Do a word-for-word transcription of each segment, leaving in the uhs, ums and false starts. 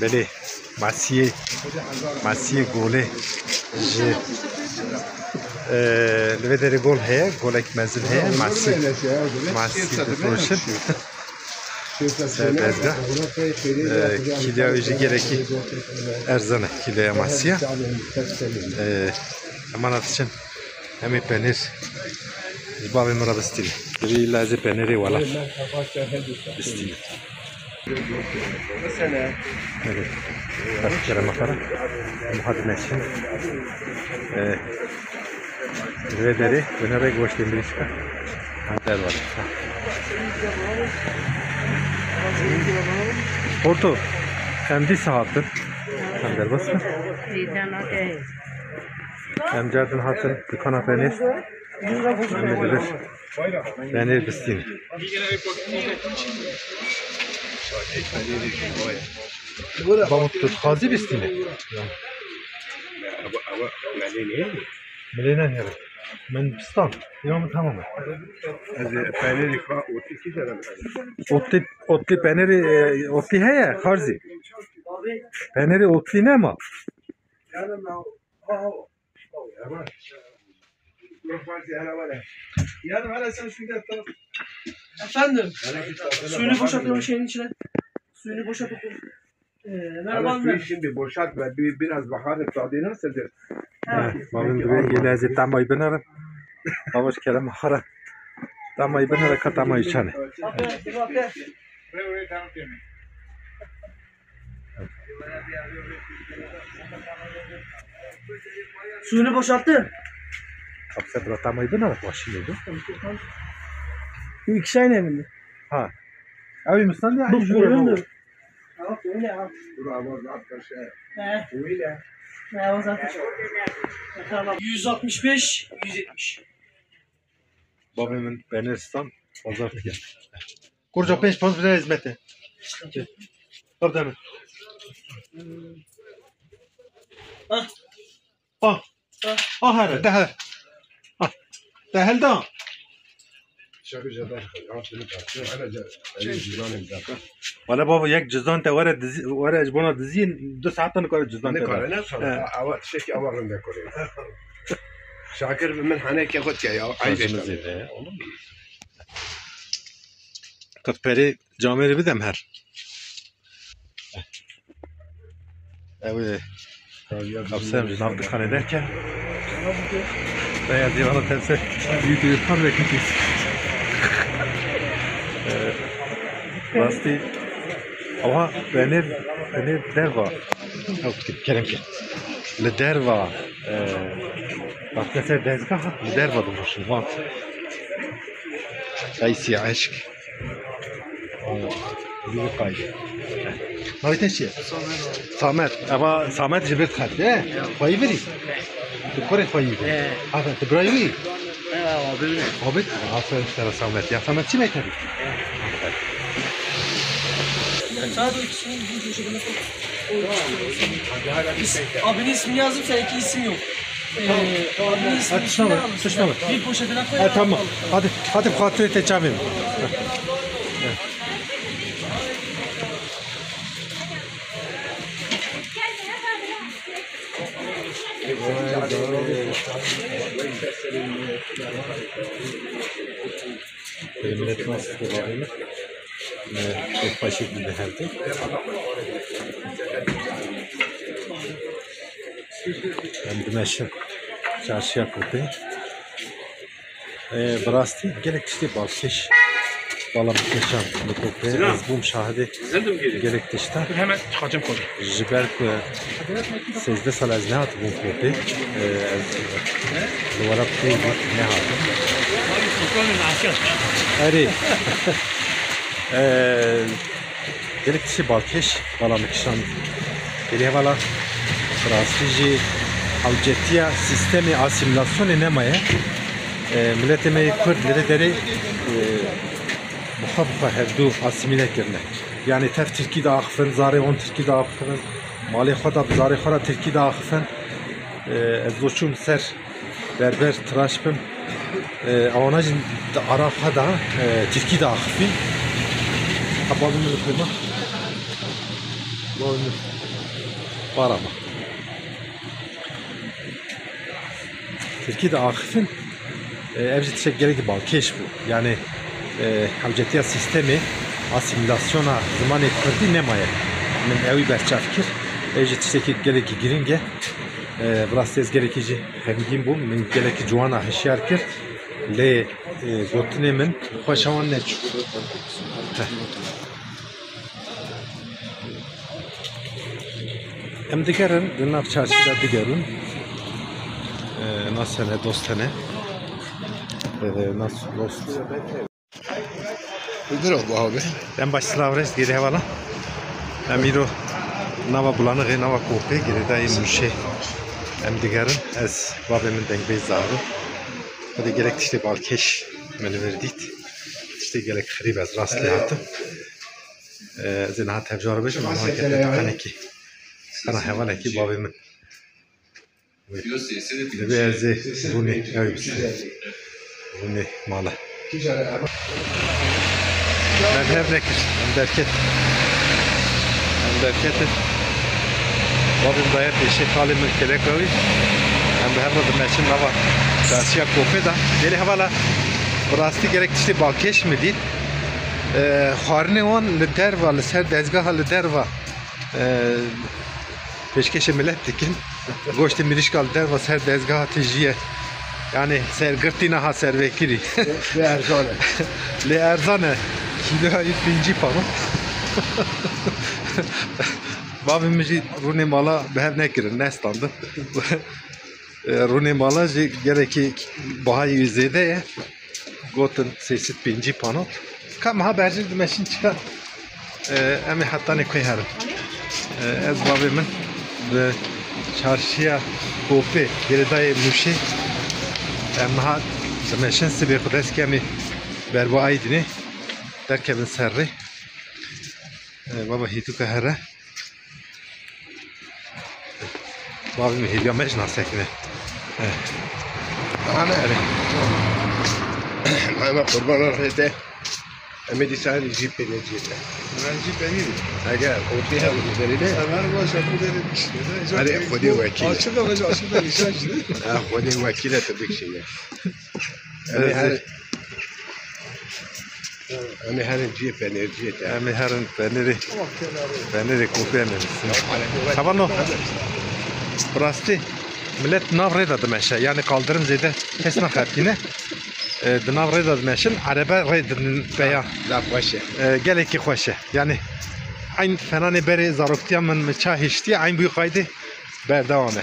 Belê, masiyê, masiyê golê ji, e, li vê derê gol heye, golek mezin heye, masî, masî difiroşin. Ser dezgah. E, kîlya wî jî gelekî erzan e, kîlya masiya. E, heman diçin. Em ê penêr ji bavê min re bistînin. Divê illa ez ê penêrê wela bistînim. Evet. Bes kerema xwe re. Em hadi meşin. Ee, li vê derê, wêne rê goştên birîşka. Em derwere. Porto, em dîsa hatin. Em derbas bin. Em cardin hatin dikana penêr. Em ê li vir penêr bistînin. Babo, tu dixwazî bistînî? Milê nehêre. Min bistan. Ya min tamam e. Ez ê penêrê xwe otlî kî jere bixwim? Otlî, otlî penêrê, e, otlî heye, Xarzî. Penêrê otlî nema. Efendim, suyunu boşaltın o şeyin içine. Suyunu boşaltın. Ee, merhaba. Ama suyu şimdi boşalt ve bir, biraz bakalım tadı nasıldır? Ha. Babam gibi yine ez ê temayî binerim. Babaş kerem xwe re. Temayî binere ka temayî çene. Suyunu boşalttın. Kapsa bira temayî binere başını dur. Bu iki şey ne bildi? Ha. Ew ê min standî. Bu boyundur. Tamam, öyle al. Dur, ama zaten şey. He. Öyle. He, o zaten. Tamam. Yüz altmış beş, yüz yetmiş. Bavê min penêr stan, bazar dike. Kurca pênc pound bide hizmete. Tabii, tabii. Ah. Ah. Ah. Ah, here, de here. Ah. De hel da. Şakir Cevdet, ya, şunu kaçtı. Hele ce-, elin cüzdanım zaten. Valla baba, yek cüzdan te were dizi, were ji bona diziyên du saetan kare cüzdan te. Ne kare, ne kare? He. Ama şey ki, ama rende kore. Şakir min hane ke got ya, ya, ay beşten. Olur mu? Qut perê camêrê bidem her. Ew ê kapsem ji nav dikanê derke. Veya dîvana tepse YouTube kan ve kikis. Rastî. Ewa penêr, penêr derva. Ew kerem ke. Li derva, e, bak, ser dezgah, li derva difiroşin, van. Qaysî eşk. Vî qayî. Navê te çi ye? Samet. Eva Samet ji vir xet, he? Xweyî virî? Tu kurê xweyî virî? He. Aferin, tu birayî wî? He, abi ne? Abi, aferin sana Samet. Ya Samet çi meyte bi? Saat o ikisini bu köşede nasıl? Biz, abinin ismini yazdım, seninki isim yok. Ee, abinin ismini... Ha, üstüne bak, üstüne bak. Bir poşetine koy. Ha, tamam. Hadi, hadi, bu hatırı te çavim. Millet nasıl kullanıyor? Ee, çok başka bir herde. Em dimeşin çarşiya Kopê. Ee, bi rastî gelek tiştê balkêş, bala min kêşan li Kopê. Ez bûm şahidê gelek tişta. Hemen çıkacağım koca. Ji ber ku sêzdeh sal ez nehatibûm Kopê. Ee, ez li were Kopê nehatim. Erê. Ee, Gelek tiştê balkêş bala min kişand. Gelî hevala, bi rastî jî hewcetiya sîstemê asîmîlasyonê nemaye. E, miletê me yê Kurd li vê derê, e, bi xwe bi xwe hevdû asîmîle kirine. Yanî tev tirkî diaxifin, zarê wan tirkî diaxifin, malê xwe de bi zarê xwe re tirkî diaxifin. E, ez doçûm ser berber, tiraş bim. E, ewana jî di ara xwe de, e, tirkî diaxifîn. Heba bim li xwe me. Bavê min. Para me. Tirkî de axifin, e, ev jî tiştek gelekî balkêş bû. Yani, e, hewcetiya sîstemê asîmîlasyona zimanê kurdî nemaye. Min ewî berçav kir. Ev jî tiştekî gelekî girîng e. E, bi rastî ez gelekî jî xemgîn bûm. Min gelekî ciwana hişyar kir. Lê, e, gotinê min xweşa wan neçû. Heh. Em digerin, di nav çarşî de digerin. Ee, nas hene, dost hene. Ee, nas, dost. Bidiro bu abi. Em baş silav rêz gêrê hevala. Em îro nava Bulanixê, nava Kopê, girêdayê Mûşê. Em digerin, ez bavê min dengbêj Zahro. Xwedê gelek tiştê balkêş min li vir dît. Tiştê gelek xirîb ez rast lê hatim. Ee, ez ê niha tevjar bêjim, ama heke te teqenekî, qena hevalekî bavê min. Divê ez ê rûnê, ew, rûnê mala. Me bi hev nekir, em derket. Em derketin. Bavê min daye pêşê xalê min keleka wî. Em bi hev re dimeşin nava çarşiya Kopê de. Gelê hevala, bi rastî gelek tiştê balkêş min dît. Ee, xwarinê wan li derva, li ser dezgeha li derva, e, pêşkêşê milet dikin. Goştê mirîşka li derva ser dezgeha tijî ye. Yani sergirtî neha servekirî. Lê erzan e. Lê erzan e. Kîloya wî pêncî pano. Bavê min jî rûnê mala bi hev nekirin, nestandin. E, rûnê mala jî gelekî bahayê wî zêde ye. Gotin sê sed pêncî pano. Ka meha berjin dimeşin çika? E, em ê hetanê ku herin. E, ez bavê min bi çarşiya Kopê, girêdayê Mûşê. Em meha dimeşin, sibê xwe dest ke em ê berba Aydinê derkevin ser rê. E, baba hêtûka here. Bavê min hêviya me ji nasekine. Hane. Erê. Hane, qurban rehê te. Em ê dîsa jî pêneciyê te. Rencî penîrî. Eger otê hev derê de. Sever baş, bu derê. Erê, Xwedê wekîl e. Açık ama açık da insan şimdi. Ha, Xwedê wekîl e, te bikişîne. Em ê her Em ê herin cihê penêrciyê te. Em ê herin penêrê, penêrê Kopê em ê bisin. Hevalno, bi rastî, milet di nav rê de dimeşe. Yani kaldirim zêde kes naxebitîne. E, di nav rê de dimeşin, erebe rê didin peya. Zaf xweş e. E, gelekî xweş e. Yani eyn fenanê berê zaroktiya min, min ça hiştiye, eyn bûyî qaydê. Berdewam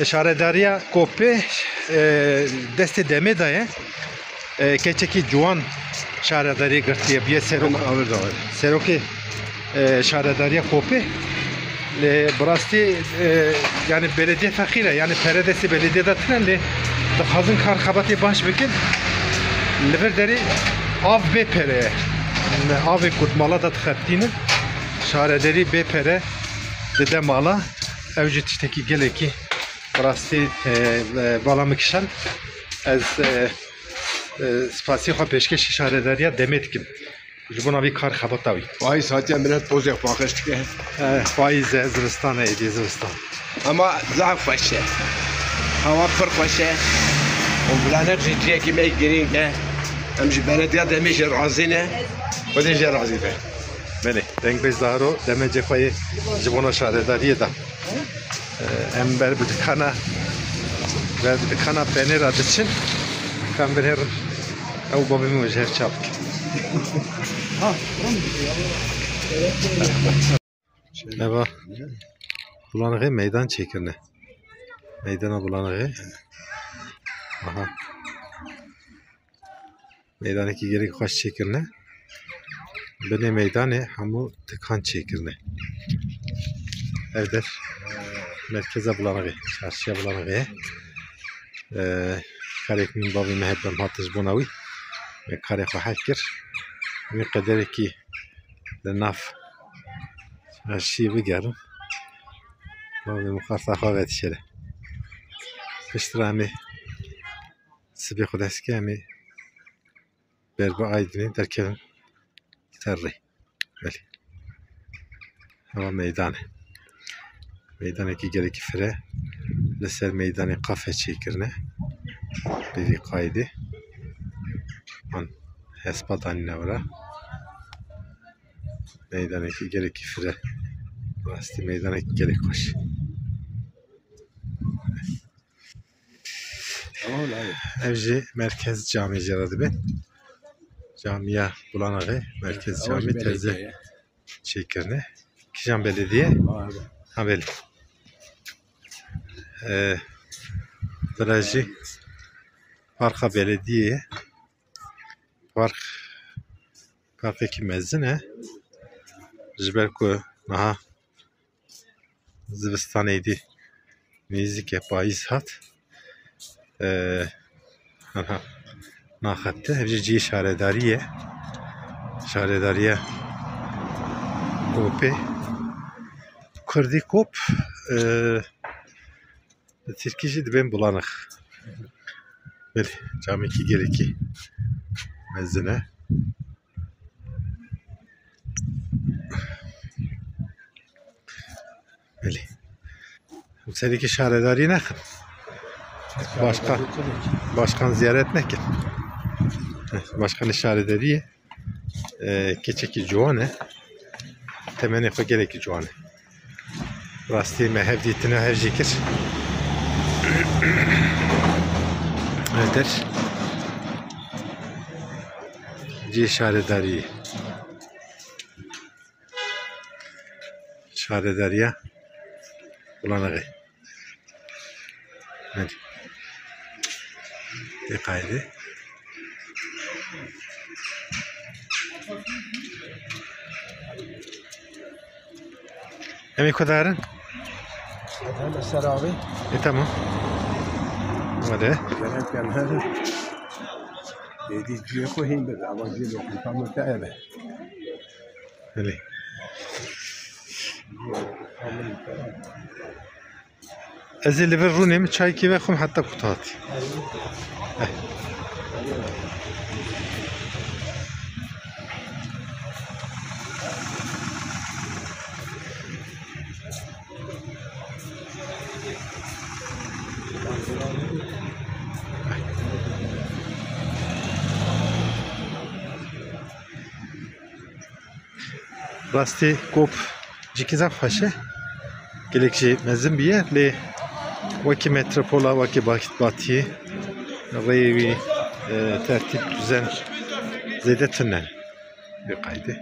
e. Şaredariya Kopê, e, destê demê de ye. E, keçekî ciwan şaredariyê girtiye, bûye serok. Hemen alır da var. Serokê, e, şaredariya Kopê. Lê bi rastî, e, yani belediye feqîr e. Yani pere destê belediye de tine lê dixwazin kar xebatê baş bikin. Li vir derê av bê pere ye. Avê ku di mala de dixebitînin. Şaredarî bê pere dide mala. Ew jî tiştekî gelekî bi rastî, e, e, bala min kişand. Ez, e, e, spasî xwe pêşkêşî şaredariya demê dikim. Ji bona vî kar xebata wî. Payîz hatiye milet pozê xwe paqij dike. E, payîz e, zivistan e, êdî zivistan. Ama zaf xweş e. Hewa pir xweş e. Û Bulanex jî ciyekî me yê girîng e. Em ji belediya demê jî razî ne. Xwedê jê razî be. Belê, dengbêj Zahro, demê cê xwe yê ji bona şaredariyê da. Em ber bi dikana, ber bi dikana penêra diçin. Em binêrin. Ew bavê min ji hev çav dikin. Eva Bulanixê meydan çêkirine. Meydana Bulanixê. Aha. Meydanekî gelek xweş çêkirine. Binê meydanê hemû tikan çêkirine. Ev der merkeza Bulanixê, çarşiya Bulanixê ye. Ee, karek min bavê me hep em hatin ji bona wî. Me karê xwe hel kir. Wî qederekî li nav çarşiyê bigerin. Bavê min xarta xwe vedişêre. Piştre em ê Sibê xwe dest ke em ê ber bi Aydinê derkevin ser rê. Belê. Ewa meydan e. Meydanekî gelekî fire. Li ser meydanê qafe çêkirine. Bi vî qaydê. An hespa danîne wira. Meydanekî gelekî fire. Rastî meydanekî gelek xweş. Ev jî merkez camî jê re dibin. Camiya Bulanaxê, merkez camî teze çêkirine. Kîjan belediye? Ha, belê. Ee, vira jî parka belediyê ye. Park, parkekî mezin e. Ji ber ku niha zivistanê dî nêzîk e, payîz hat. Ee, aha, naxebite. Ev jî cihê şaredarî ye. Şaredariya Kopê. Kurdî Kop, ee, li Tirkî jî dibên Bulanık. Belê, camekî gelekî mezin e. Belê. Em serî şaredarî nekin. Başkan, başkan ziyaret nekin. Heh, başkanê şaredariyê. E, keçekî ciwan e. Temenê xwe gelekî ciwan e. Rastî me hev dîtina hev jî kir. Ev der cihê şaredariyê. Şaredariya Bulanık'ê. Hadi. Dê qaydê. Em ê ku darin? Hadi hemen ser abi. E, tamam. Hadi. Gerek ben her. Dedi cihê xwe hîn bir, ama cihê lokanta mutlu eve. Belê. Ez ê li vir rûnê min çaykê vexwim heta ku tu hatî. Eh. Rastî Kop cîkî zaf xweş e. Gelek jî mezin bûye, lê wekî metropola, wekî Bat-, Batiyê rêyê wî, e, tertîb, dizen zêde tune. Vê qaydê.